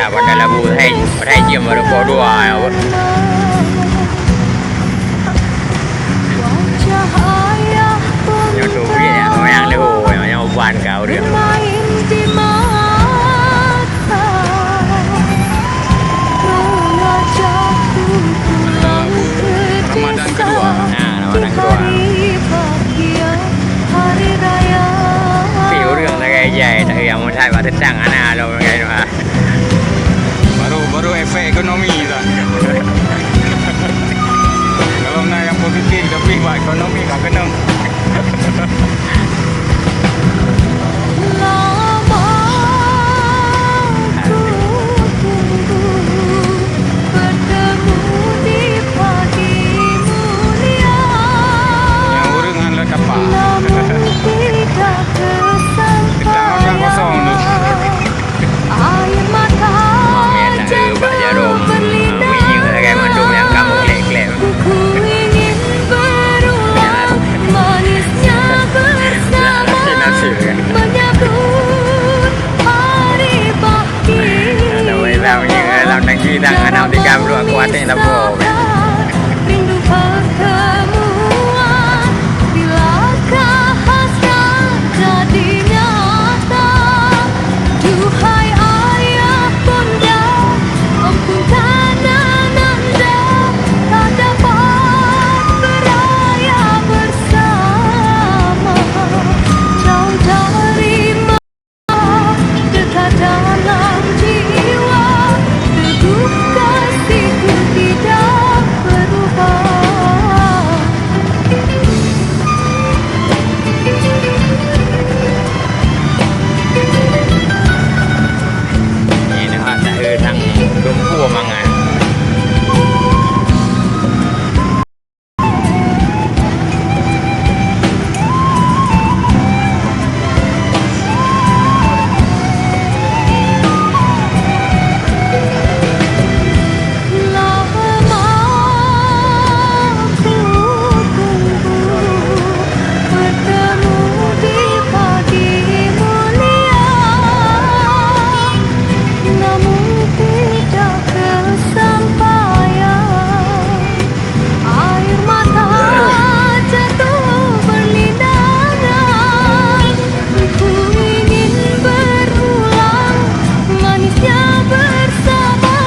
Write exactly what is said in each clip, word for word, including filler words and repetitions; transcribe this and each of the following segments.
Padahai labu hai, hai jeuem baru poh dua ya. Nyoe tu biet ya, wayang leuho, nyoe ban ka ureueng. Ramadan kedua. Ha, Ramadan kedua. Tapi ureueng sagai jai, tapi yang meutai bak teutang hana lom sagai dua. Baru, baru efek ekonomi dah. Kalau na nyang positif, tapi bak ekonomi ka keunong. Nyang ureueng han lôn tapa. Kita orang kosong tu. Mamiet na eu bak jaroe, meunyoe sagai mandum nyang ka meuklek-klek. Nasib kan. Lam tangki dang hana tinggai dua kuat ni dah boh. Rindu pertemuan, bilakah hasrat jadi nyata? Duhai ayah bunda, ampunkan ananda, tak dapat beraya bersama. Jauh dari mata, dekat dalam jiwa, teguh kasihku tidak berubah. Ini hak tak ada sang lumpuh mangat. Namun tidak kesampaian. Air mata jatuh berlindangan. Ku ingin berulang manisnya bersama,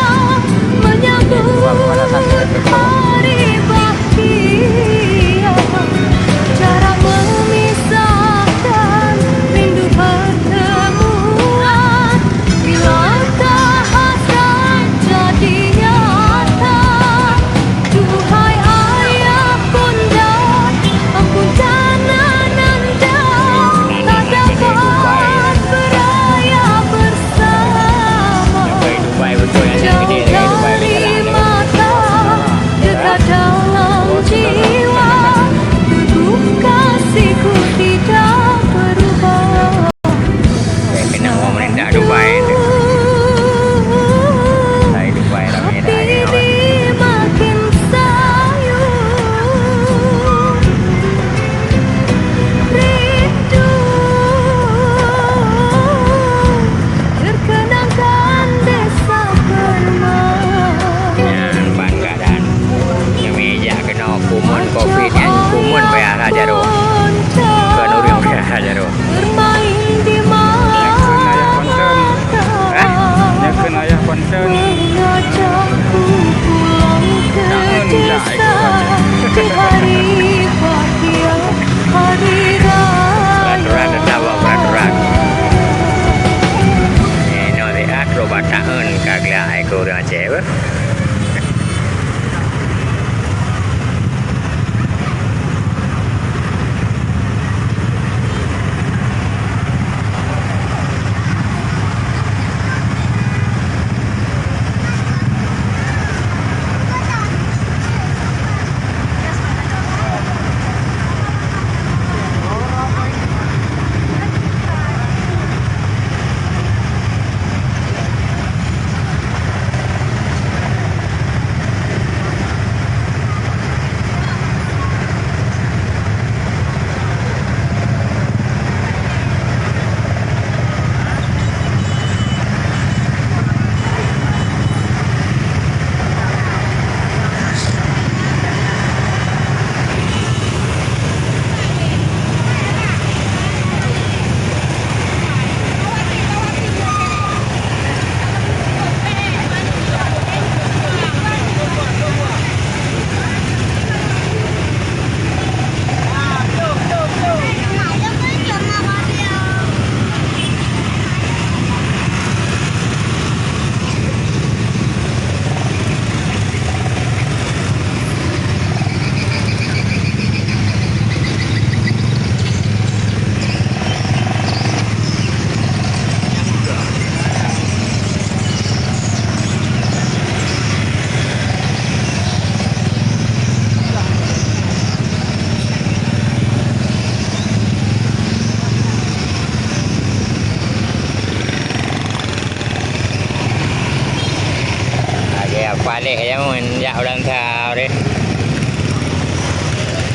menyambut hari bahagia. Jarak memisahkan, rindu pertemuan. Bilakah hasrat jadi nyata? Duhai ayah bunda, ampunkan ananda, tak dapat beraya bersama. Jauh dari mata, dekat dalam jiwa, teguh kasihku tidak berubah. Kena orang melindak Dubai tu. Hai Dubai, ramai dah ni orang. Hati makin sayu, rindu terkenangkan desa Kerman. Nyan ban keadaan. Nyoe meja keunoe kuman covid nyan, kuman payah rasa jaroe. Kon ureueng payah rasa jaroe. Bermain di mata. Nyan kheun ayah panten. Hah? Nyan kheun ayah panten. Mengajakku pulang ke desa di hari bahagia, hari raya. Peraturan tetap buat peraturan. Inoe siat, dua belas tahun ka geulak hai keu ureueng Aceh, beuh. Alek jameun jak ulang tahun deh.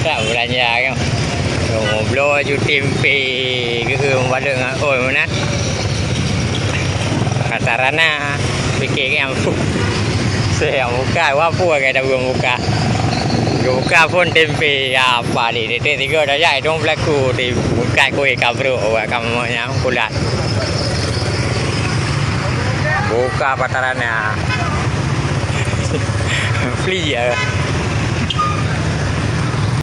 Tak belanja kan. Ngobrol ju tempe ke, ke balok ngon oi meunan. Pasarana, pikir kan. Saya buka, apa kata buka. Buka pun tempe apa ni. Titik tiga dah jai dong pelaku di buka kuih kabrok buat kamu yang kulat. Buka Pasarana. Beli ya.